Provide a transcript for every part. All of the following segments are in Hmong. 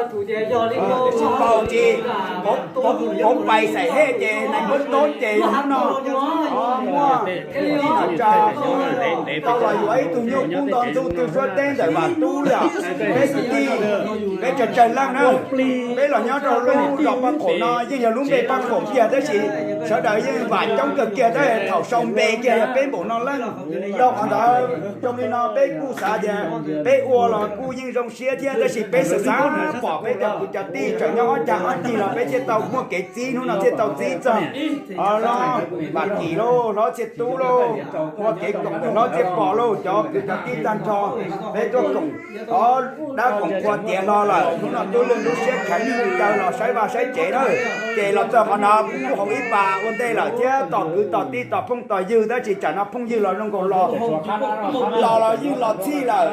Tsis paub tsis, kuv pais xaim hej ces nais npawb toob ces hnub no muaj tij nom tsa tau los yuav ib tug nyuj kub nto ntxuj twg suab teb ntawm Vam Tub yom. Peb kwv tij, peb tsawg tsawg leej na, peb los nyob rau lub zos Paj Qhoom no yeej yog lub npe Paj Qhoom kiag tab sis sawv daws yeej vam coob kawg kiag tab sis thaum sau npe kiag yog peb npaum no leej. Rau qhov ntawd zoo li no peb kuj xav tias peb ua los kuj yeej zoo siab thiab tab sis peb xav xav pom peb cov kwv cov tij tseem nyob ob cag ob cig los peb thiaj tau muaj kev txib, hnub no thiaj tau txib txog los Vam Kim lauj, hlob Txiaj Tub lauj, ua kev koom ntawm hlob Txiaj Pom lauj, cov kwv cov tij tag nrho peb tuaj koom, thov dab koom qhua tiav hlo lawm, hnub no tub lwg lub siab kheev caw los saib vaj saib tsev na. Ces los txog qhov no kuv kuj haus ib pas ua ntej lawm thiab tos kwv tos tij tos phooj tos ywg tab sis tsam no phooj ywg los zoo nkaus los, los los yeej los txhij lawm,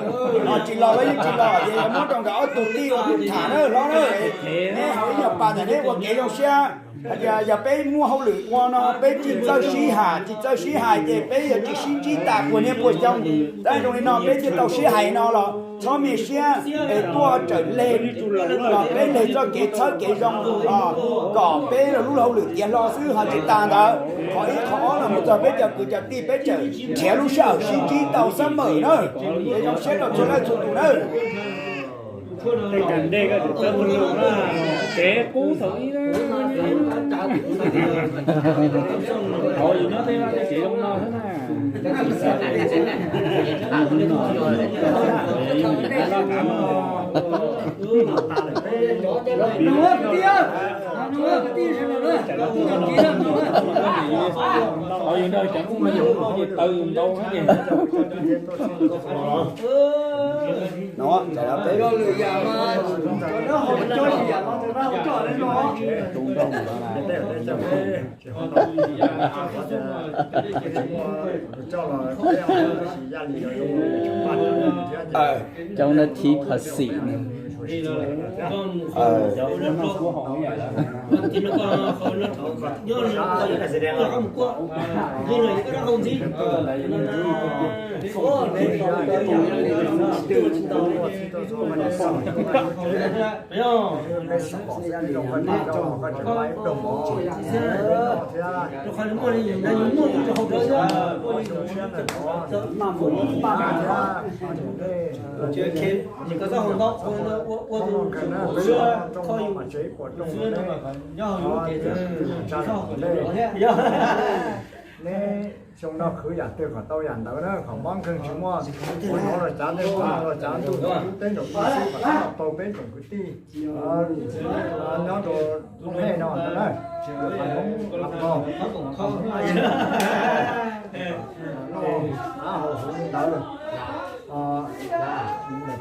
tsis los los yeej tsis los ces yuav muab rau nkawd ob tug tij ua tus tham na hlob na. Neb haus ib nyuag pas ntawm neb ua kev zoo siab. Hais tias yog peb muaj hauj lwm ua no peb tsis txawj sib hais, tsis txawj sib hais ces peb yuav tsis sib ntsib tas puas niaj puas xyoo. Tab zoo li no peb thiaj tau sib hais no los txhob me siab es tuaj raws leg los peb leg txoj kev txhawb kev zoo kom peb lub hauj lwm tiav hlo xwb ho tsis tas ntawd. Qhov ib qhov ob los mus txog peb cov kwv cov tij peb tseem nrhiav lub sij hawm sib ntsib tau xab mawm na. Es zoo siab rau txhua leej txhua tus na. Tej kas ntej koj tsis txawj muaj lus na, kev qub thaum ib na. Thaum yus nyob tej vaj tej tsev zoo no xwb na. Thaum yus nrog cov ub no yus taw yus ntau no. Cov no thiv phas xim. Neb xyoo no khwv yam twg kom tau yam ntawd na, kom mob nkeeg tsis muaj, ua no los cav tej ua no los cav ntuj teb nraum no xwb kom tau peb tsoom kwv tij nyob rau Hmoob Hej no na, Hmoob Lam Kos, Hmoob Ab Yig, noj av haus huv li ntawd.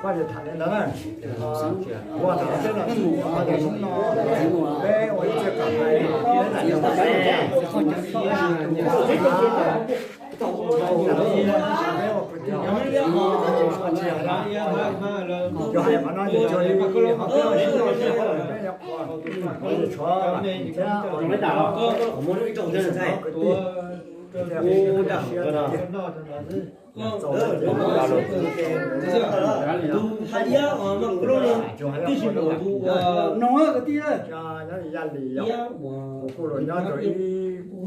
Koj tham li ntawd na, ua tham peb los txog hnub no, peb ua ib txij kam hais, peb ua kwv tij, yog hais qhov no ces cuag li qhov peb ua sib nrog sib hawm peb yuav qhuas, tshuav thiab kwv tij, nyob li Yaj Lis yog kuv kuj los nyob rau ib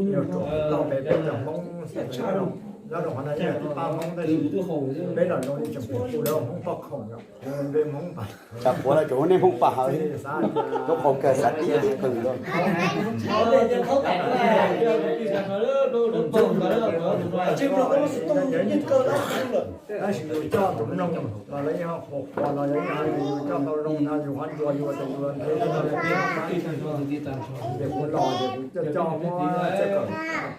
nyuag ruam toj pem peb cov Hmoob xeem Thaib los nyob rau qhov no yog tib pab Hmoob tab sis peb los zoo li tseem pheej hu lawv Hmoob poj khoom yom, npe Hmoob Paj. Tsam quav los tsuas hu nej Hmoob Paj hawv, rau qhov kawg xav tib qws dua. Tab sis yus coj tus mloog los lawv yeej ho qhuas qhuas los yog yus coj tau zoo no yus ho ntsuas yus tias yus nrhiav ces kuv los ces kuv coj coj muab Txhiaj Kawm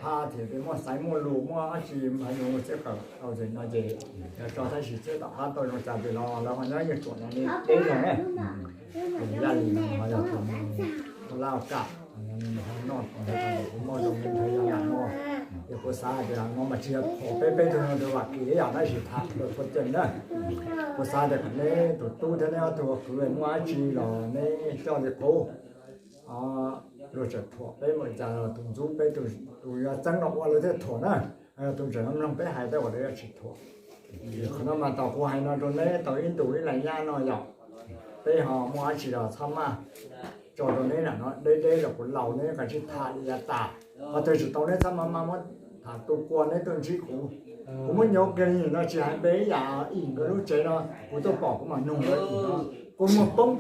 pha thiab muaj xaiv muaj lus muaj dab tsi mas yus Txhiaj Kawm tau ces no ces yog tso tab sis Txhiaj tom qab tau zoo cas ces los lawv ho nyob yeej tsuam no li peb zoo na. Yaj Lis no yog tus laj kam noj kuv muaj zoo li ntawd yog yam no. Ces kuv xav tias no mas tsis yog peb peb tug no tus vam kev yam tab sis tham lus qhuav ceem na. Kuv xav tias kom neb tus tub thiab neb ob tug kwv muaj dab tsi los neb coj li qub. Luag tseem thuam peb mus cas los tus ntxub peb, tus yuav txeeb los ua lawv thiaj thuam na. Tus tseem mloog peb hais tej uas lawv yuav tsis thuam. Qhov no mas tau kuv hais no rau neb tau ib ntus ib leeg nyab no yom. Peb ho muaj dab tsi los txhob maj tso rau neb na, no deb deb los kuv laus neb kav tsij tham li yav tas. Qhov twg tsis tau neb txhob maj maj muab tham, tu kua neb tuaj ntsib kuv. Kuv muab nyob kiag li no tsis hais npe ib yam, ib nkawd lub tsev no kuv tuaj pom kuv mam nug nkawd no. Kuv muag poob,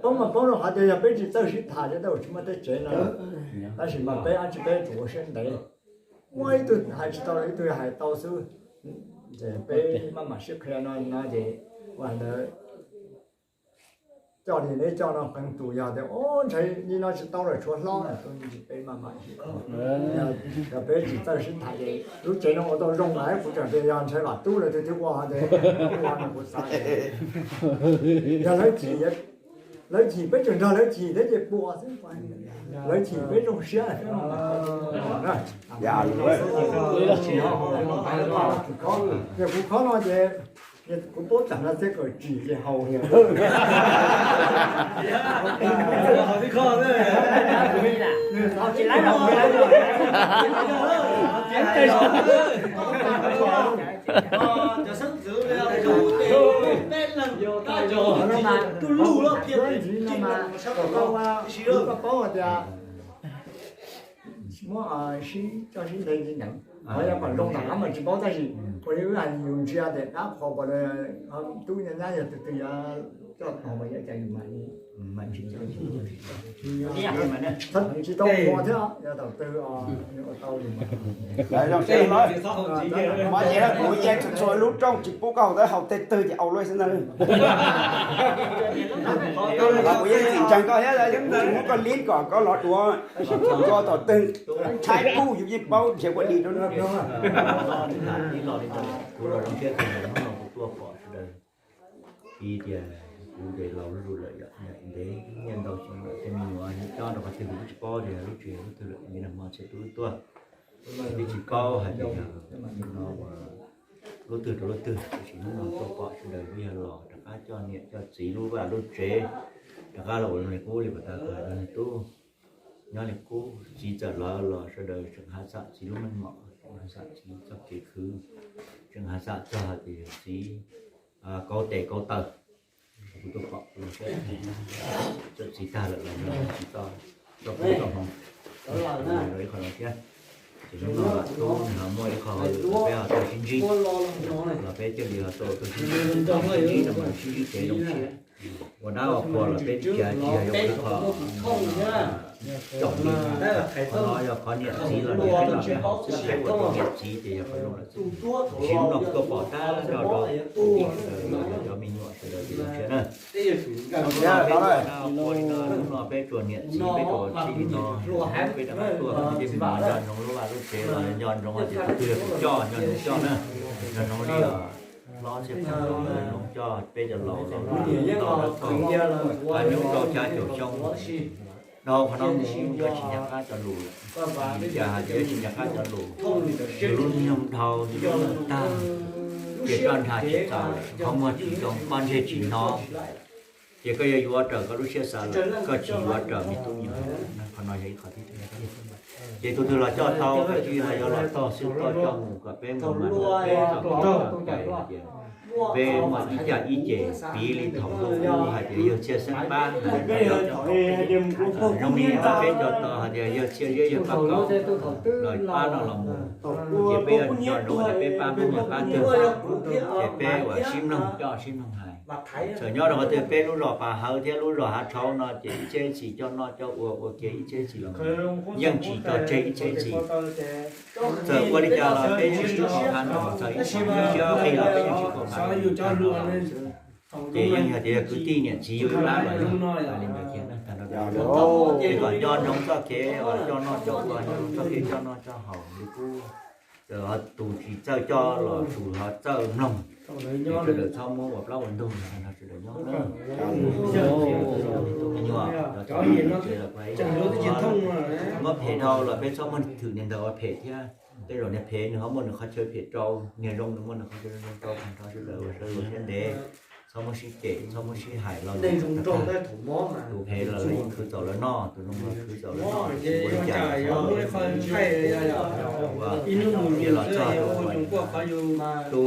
poob mas poob rau qhov tias yog peb tsis txawj sib tham ces tau tsis muaj tej tsev no. Tab sis mas peb dab tsi peb tsuas ua siab ntev. Muaj ib tug hais tsis tau los ib tug hais tau xwb. Ces peb maj mam sib qhia no no ces ua ntawd coj li neb coj no qee tus yog tias o ntshai li no tsis tau lawm tshuav hlob no, peb maj mam sib qhia. Yog peb tsis txawj sib tham ces lub tsev no ua tau zoo lawm, kuv tseem tias yog ntshai Vam Tub lawv twb twb ua ces ua no kuv xav. Yog lawv chim, lawv chim peb tseem nrog lawv chim thiab ces pua xwb. Lawv chim peb zoo siab. Kuv khob no ces kuv paub tsam no thiab kom tsim ces haus li. Tus lus los piav ntxiv no mas kom koj paub hais tias muab sib coj sib nte li ntawd. Qhov yog kom zoo nram qab mas tsis paub tab sis ua li wb hais yus ntsia tias dab qhuas uas tub nyab yog tus twg yuav coj tau mas yuav cas yus mam li tsis tau ua thiab yog thaum twg ua tau li. Mas ces kuv yeej txhua txhua lub rooj tsis pub koj haus, tab haus tej twg ces au luaj xwb ntag. Kuv yeej txim ntseeg koj thiab, tsis muab koj lib kom koj los duav koj tom twg tshaib pub yus yeej paub nrhiav ua li rau. Kuv los zoo siab kawg hnub no kuv tuaj pom sawv daws. Ib tias kuv ces laus zuj zus lawm yom, ntev nyiaj ntau xyoo lawm, tej me nyuam coj rau qhov twg kuv twb tsis paub tias lub tsev lub twg lawm, nag hmo txhia tub wb tuaj, twb tsis paub hais tias yog no lub twg rau lub twg, tiam sis hnub no tuaj pom sawv daws twb yog los rov qab coj niam coj txiv lub vaj lub tsev, rov qab los ua zoo li qub li pas tas, tub nyob li qub, txiv txawm los los sawv daws tseem hav xam txiv lub meej mom, tseem hav xam txiv txoj kev khwv, tseem hav xam txog hais tias yog txiv kauv tes kauv taw. Kuv tuaj pom, txawm txiv tag lawm los tsis tau txoj koob txoj hmoov rau ib qho no thiab. Ces hnub no Vam Tub nws ho muaj ib qho hauj lwm, peb ho tuaj sib ntsib, los peb thiaj li ho tuaj sib ntsib, sib ntsib no mas sib ntsib kev zoo siab. Ua dab ua qhua los peb tsis hais, tsis yog yuav ua ib qho caum li, qhov no yog qhov niam txiv los niam peb los peb haus xwb, peb ua tau niam txiv ces yog qhov zoo lawm xwb. Tab sis hnub no kuv tuaj pom tag nrho rau kwv tij sawv daws los yog cov me nyuam sawv daws ces zoo siab na. Zoo siab peb ua dab ua qhua li no, hnub no peb tsuas niam txiv peb tsuas sib li no, peb rov qab tuaj peb tej me nyuam nco ntsoov lub vaj lub tsev los nco ntsoov tias tus twg yog tus coj nco ntsoov coj na, nco ntsoov li os. Hlob thiab pog los nco ntsoov coj, peb cov laus los nco ntsoov coj, pab nyuj rau xya caum xyoo. Dhau qhov no mus koj tsis nco qab cov lus lawm, vim li cas hais tias yog tsis nco qab cov lus, lub nyoog dhau lub nyoog tag, ces koj nrhas tsis txaus, qhov muag tsis zoo, koj ntsej tsis hnov, ces koj yuav yuav raws koj lub siab xav lawm, koj tsis yuav raws me tub me nyuam. Qhov no yog ib qho thib, ces tus twg los coj tau, koj tsis hais yuav los tog xwb, koj coj mus kom peb mus mas peb txoj kev hais tias peb muaj ib caj ib ces piv li thaum ntuj ub hais tias yawg Txhiaj Xeeb pab, zoo li peb cov tod hais tias yawg Txhiaj Ziab yawg Paj Kaub los pab no los mus, ces peb nco ntsoov tias peb pab hnub yog pab twg, ces peb ua sib mloog coj sib mloog hais. Txawm nyob rau qhov twg peb lub zos Pas Hawv thiab lub zos Hav Tshauv no ces ib txhiab ib txhis coj noj coj ua ua ke ib txhiab ib txhis los yeej tsis tso tseg ib txhiab ib txhis. Txawm ua li cas los peb yeej sib haum hais no, txawm ib sib qhia los peb yeej sib haum hais. Ces yeej yog tias yog kwv tij niam txiv yus ib pab los yog li ntawd kiag na. Ces kom nco ntsoov txoj kev uas coj noj coj ua, nco ntsoov txoj kev coj noj coj haus li qub. Tus tsis txawj coj los tus ho txawj mloog, sawv daws txhob muab ua plaub ua ntug, sawv daws nyob na. Nyuam, muab phem dhau los peb txhob muab thwm niag ntawd ua phem thiab. Tej zaum niag phem nws ho muaj nws qhov chaw phem rau, niag zoo nws muaj nws qhov chaw zoo rau, tag nrho sawv daws ua siab ntev, txhob muab sib cem, txhob muab sib hais los tus phem los lawv yeej khwv txaus lawv noj, tus zoo los khwv txaus lawv noj, tsis ua li cas. Ua los txog tus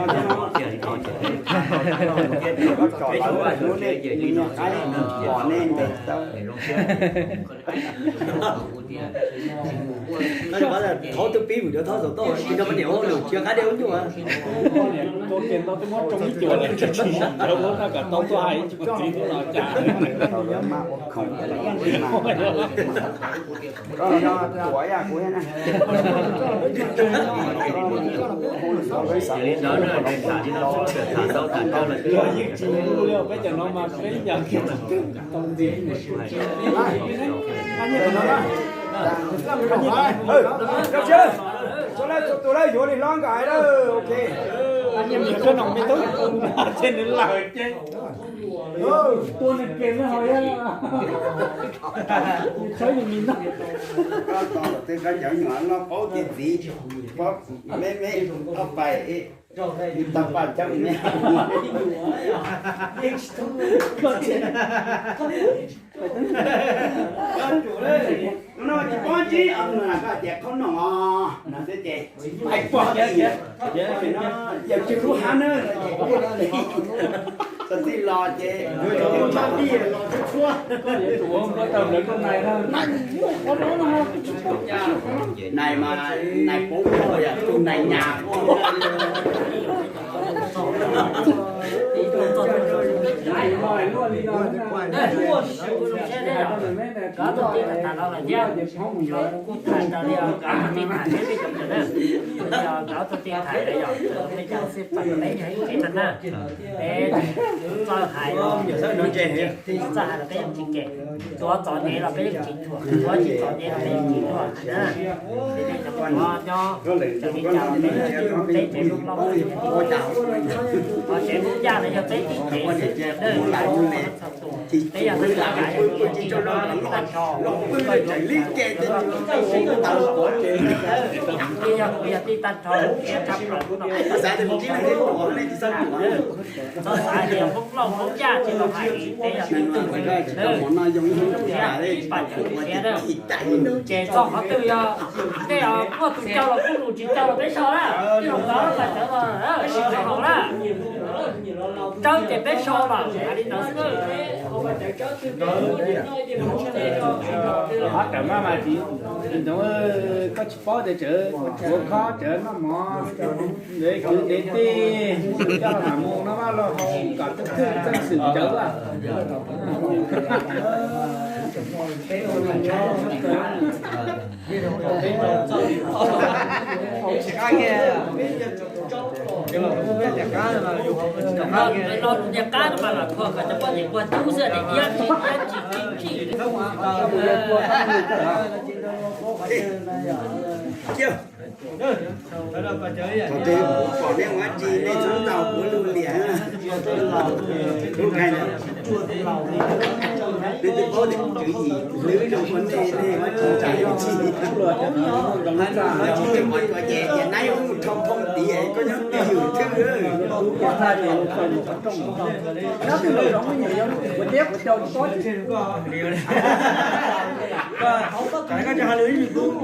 no thiab no. Tsom lawv lub nej, nej qaib pom nej ntes tau. Thov tus pib vwm rau thov xaum toj, tsis rau poj niam ua lwm tsis qab dej ua nyuj. Tua kiag ntau twb muab tsoo ib cuam lawm, tsis tsis lawv muab no kom tau tuaj hais ib cuam txiv tuaj los cas. Koj no tuav ib yam kuv thiab na. Los yeej tsis mus li, peb cov no mas peb yam kiag tau ntxiv. Tus lawv yuav li hlob nkawd hais lawm, ok. Nyias koj no me tub, ces nws lawm ces tua nws kiag nws ho ya. Nws tshawb yus mis noj. Koj tos twb koj cov nyuam no paub tias txiv, paub me me, koj pais tau paj coob me. Koj tsis paub tsis os, koj tias qhaub noom os no xwb ces pais pog, yawm tswv lub hab na, txog txij los ces yuav cov npab dij los tshuab tshuab. Nais mas nais paub yog tus nais nyas. Kuv tus tij tham tas los lawm thiab, kuv tham raws li nkawd tus tij tham thiab peb cov cawm na. Yog nkawd tus tij tham yog peb cov xij pam peb yog ib tsev tag na. Peb txawj hais los tsis txawj hais los peb yeej tsis kem, tuav txom nyem los peb yeej tsis thuam, tuav tsis txom nyem los peb yeej tsis thuam na. Ces nej cov muam nyob tsev li cas los peb, peb tsev Hmoob Lauj ua cas, ho tsev Hmoob Yaj los yog peb tib tsev, peb yog tag nrho, yog kuv yog tij tag nrho, tshaj plaws no. Txhob xav tias Hmoob Lauj Hmoob Yaj tsis tau hais, peb yog tib tug, ib pas txwv siav na. Ces txog qhov twg yog tej muaj tus cau los kuj lus tsis cau los peb so na, tij laug Pov pas txawv los tsis so haum na. Tsawb ces peb so los hais li ntawd xwb. Qhov tawm maj mas tsis, koj tsis paub tias tseem tshuav khob tseem noj mov, ntev kwv ntev tij, coj mam mus no mas los hau kom txog thwj txog xwm cawv as. Niag qab no mas los kho kom cov poj niam puag tub xwb, niag iab tsis iab tsis tsis. Thaum twg pom nej ua dab tsi nej txhob ntaus kuv lub liam. Lub hais, nej twb paub tias tswv yim hlwb rau ua nej, nej ua tsis tsa ib txhis. Hais no tsis txawj mov cua ces ces nab mus rho phoo tid koj nyob twj ywm thwj.